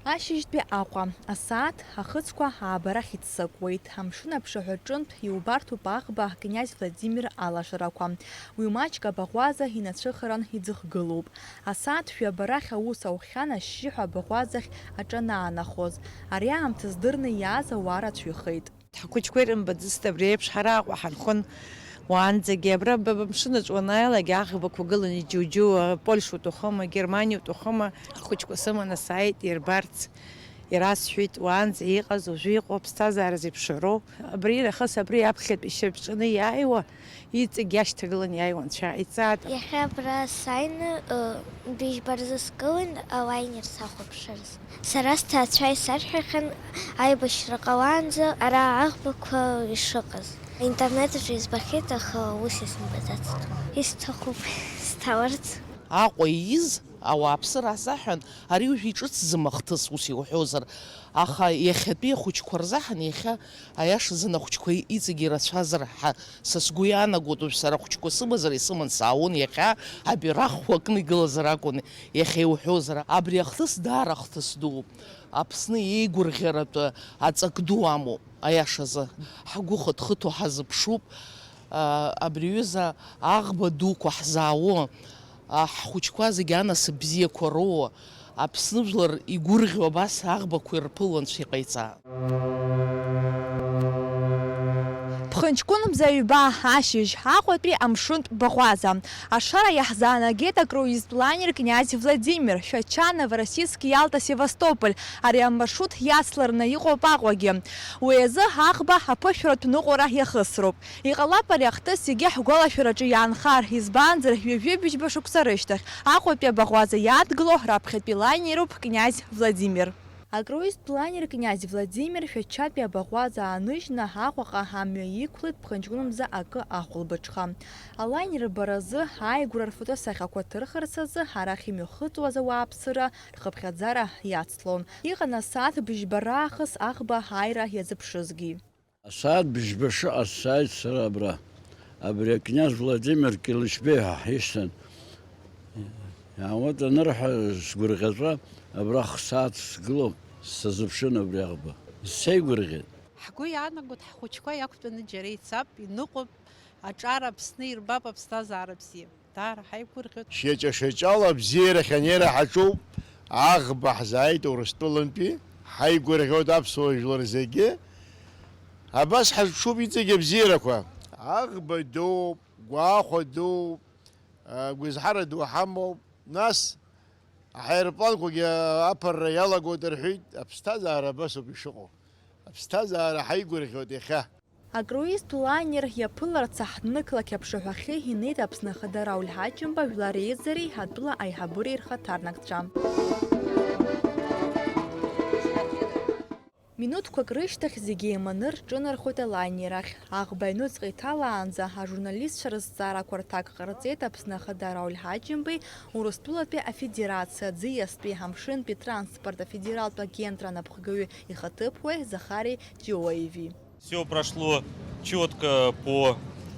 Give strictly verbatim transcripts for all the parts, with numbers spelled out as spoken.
Ашьыжьтәи Аҟәа, асааҭ ахыцқәа ааба рахь иццакуеит. Амшын аԥшаҳәаҿынтә иубарҭоуп аӷба князь Владимир алашарақәа. Уи маҷк абаӷәаза инацәыхаран иӡыхгылоуп. Асааҭ жәаба рахь аус аухьан ашьшьыҳәа абаӷәазахь аҿанаанахоз. Ари аамҭа здырны иааз ауаа рацәаҩхеит. Ҳхәыҷқәа ирымбаӡацт абри еиԥш, ҳара Аҟәа ҳанхон уаанӡагьы, абра ба-, ба-, амшынаҿ уанааилак аӷбақәа гылан иџьу-џьу, Польша утәахома, Германиа утәахома, ахәыҷқәа сыманы сааит ирбарц, ирасҳәеит, уаанӡа иҟаз, уажәы иҟоу аԥсҭазаара зеиԥшроу, абри нахыс абри аԥхьатәи шьапҿаны иааиуа, иҵегь иашьҭагылан иааиуа анцәа иҵаат. Иахьа абра сааины, ы, быжьба рзы сгылан алаинер сахәаԥшырц. Сара сҭаацәа исарҳәахьан аибашьра ҟалаанӡа ара аӷбақәа ишыҟаз. Аинтернет аҿы избахьеит, аха ус исымбаӡацт. Исҭахуп сҭаларц. Аҟәа ииз ауааԥсыра азыҳәан ари уажә иҿыцӡам ахҭыс, ус иуҳәозар, аха иахьатәи ахәыҷқәа рзыҳәан иахьа, аиашазын, ахәыҷқәа иҵегь ирацәазар ҳәа са сгәы иаанагоит. Уажә сара ахәыҷқәа сымазар исыман саауан, иахьа абираҟқәа кны игылазар акәын. Иахьа иуҳәозар, абри ахҭыс даара хҭыс дууп. Аԥсны иеигәырӷьаратәы аҵак ду амоуп, аиашазы. Ҳгәы хыҭхыҭуа ҳазыԥшуп, а, абри аҩыза аӷба дуқәа ҳзаауа, а, ҳхәыҷқәа зегьы анасыԥ бзиақәа роуа, Аԥсны жәлар игәырӷьо абас аӷбақәа ирԥыло Анцәа иҟаиҵа. Ԥхынҷкәынмза ҩба ашьыжь, Аҟәатәи амшынтә баӷәаза. Ашара иаҳзаанагеит акруизтә лайнер Князь Владимир, Шәача, Новороссийск, Иалта, Севастополь. Ари амаршрут иацларны иҟоуп Аҟәагьы. Уи азы аӷба аԥышәаратә ныҟәара иахысроуп. Иҟалап ари ахҭыс егьи ҳгәалашәараҿы иаанхар, избанзар, ҩажәи быжьба шықәса рышьҭахь Аҟәатәи абаӷәаза иадгыло раԥхьатәи лайнеруп Князь Владимир. Акруизтә лайнер Князь Владимир Шәачатәи абаӷәаза ааныжьны Аҟәаҟа амҩа иқәлеит ԥхынҷкәынмза акы ахәылбыҽха. Алайнер рбаразы ааигәара рфотосахьақәа ҭырхырц азы арахь имҩахыҵуаз ауааԥсыра рхыԥхьаӡара иацлон. Иҟан асааҭ быжьба раахыс аӷба ааира иазыԥшызгьы. Асааҭ быжьба шыҟаз сааит сара абра. Абри акнязь Владимир Килышьбеи ҳәа ҳишьҭан. Иаауеит анырҳәа, сгәырӷьаҵәа абра хсааҭ сгылоуп, сазыԥшын абри аӷба. Сеигәырӷьеит. Ҳгәы иаанагоит, ҳхәыҷқәа иақәтәаны џьара ицап, иныҟәап, аҿар Аԥсны ирбап, аԥсҭазаара бзиа. Даара ҳаигәырӷьоит. Шьаҿа-шьаҿала абзиарахь анеира ҳаҿуп, аӷба ҳзааит Урыстәылантәи, ҳаигәырӷьоит аԥсуа жәлар зегьы. Абас ҳазҿуп иҵегь абзиарақәа. Аӷба дууп, гәахәа дууп, а, гәазҳара ду ҳамоуп. Нас аҳаирпланқәагьы аԥырра иалагоит рҳәеит, аԥсҭазаара абасоуп ишыҟоу. Аԥсҭазаара ҳаигәырӷьоит иахьа. Акруизтә лайнер иаԥыларц аҳҭнықалақь аԥшаҳәахьы инеит Аԥсны Ахада Рауль Ҳаџьымба жәлар реизареи атәыла аиҳабыреи рхаҭарнакцәа. Минуҭқәак рышьҭахь зегьы еиманы рҿынархоит алайнер ахь. Аӷба аҩныҵҟа иҭалаанӡа ажурналистцәа рызҵаарақәа рҭак ҟарҵеит Аԥсны Ахада Рауль Ҳаџьымбеи Урыстәылатәи Афедерациа аӡиастәи амшынтәи транспорт афедералтә агентра анапхгаҩы ихаҭыԥуаҩ Захари Ҷиоеви. Всё прошло чётко по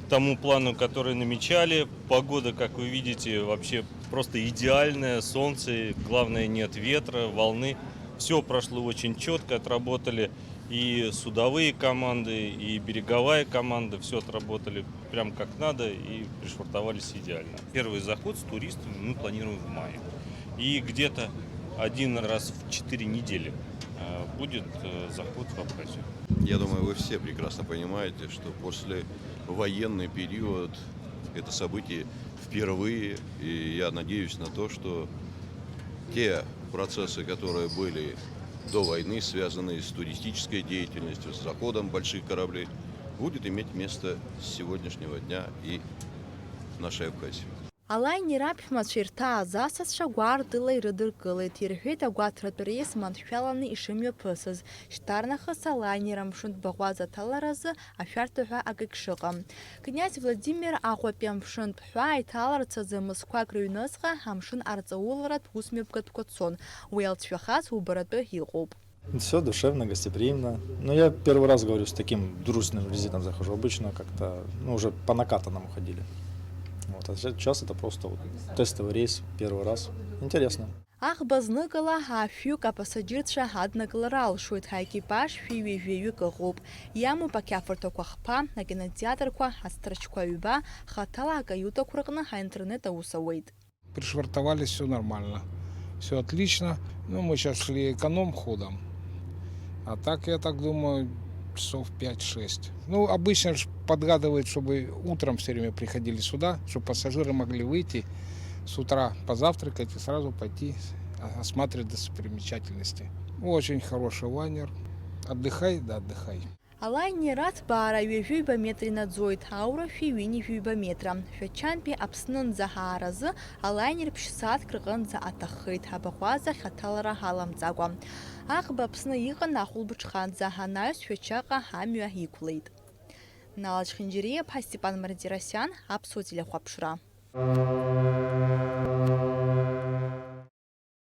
тому плану, который намечали. Погода, как вы видите, вообще просто идеальная. Солнце, главное, нет ветра, волны. Всё прошло очень чётко, отработали и судовые команды, и береговая команда. Всё отработали прям как надо и пришвартовались идеально. Первый заход с туристами мы планируем в мае. И где-то один раз в четыре недели, э, будет, э, заход в Абхазию. Я думаю, вы все прекрасно понимаете, что после военный период это событие впервые, и я надеюсь на то, что те процессы, которые были до войны, связанные с туристической деятельностью, с заходом больших кораблей, будет иметь место с сегодняшнего дня и в нашей Абхазии. Алайнер аԥшәмацәа ирҭааз асасцәа гәаартыла ирыдыркылеит, ирҳәеит агәаҭаратә реис маншәаланы ишымҩаԥысыз. Шьҭарнахыс алайнер амшынтә баӷәаза аҭаларазы ашәарҭа ҳәа акагь шыҟам. Князь Владимир Аҟәатәи амшынтә ҳәаа иҭаларц азы мызқәак рыҩныҵҟа амшын арҵауларатә усмҩаԥгатәқәа цон. Уи алҵшәахаз убаратәы иҟоуп. Всё душевно, гостеприимно. Ну, я первый раз, говорю, с таким дружественным визитом захожу. Обычно как-то, ну, уже по накатанному ходили. Вот, а сейчас это просто вот тестовый рейс, первый раз. Интересно. Аӷба зныкала аафҩык апасаџьырцәа аднакылара алшоит, аекипаж шәи ҩажәаҩык ыҟоуп. Иамоуп ақьафырҭақәа хԥа, акинотеатрқәа, ацҭарчқәа ҩба, хаҭала акаютақәа рҟны аинтернет аус ауеит. Пришвартовались, все нормально. Все отлично. Ну, мы сейчас шли эконом ходом. А так, я так думаю, часов пять-шесть. Ну, обычно ж подгадывают, чтобы утром все время приходили сюда, чтобы пассажиры могли выйти с утра, позавтракать и сразу пойти осматривать достопримечательности. Очень хороший лайнер. Отдыхай, да отдыхай. Алаинер аҭбаара ҩажәаҩба метра инаӡоит, аура шәи ҩынҩажәаҩба метра. Шәачантәи Аԥснынӡа ҳааразы алаинер ԥшь-сааҭк рҟынӡа аҭаххеит, абаҟә азы хаҭалара ҳаламҵакәа. Аӷба Аԥсны иҟан ахәылбыҽханӡа, анаҩс Шәачаҟа амҩа иқәлеит. Нала Чхинџьариа-иԥҳа Степан Мартиросиан, Аԥсуа телехәаԥшра.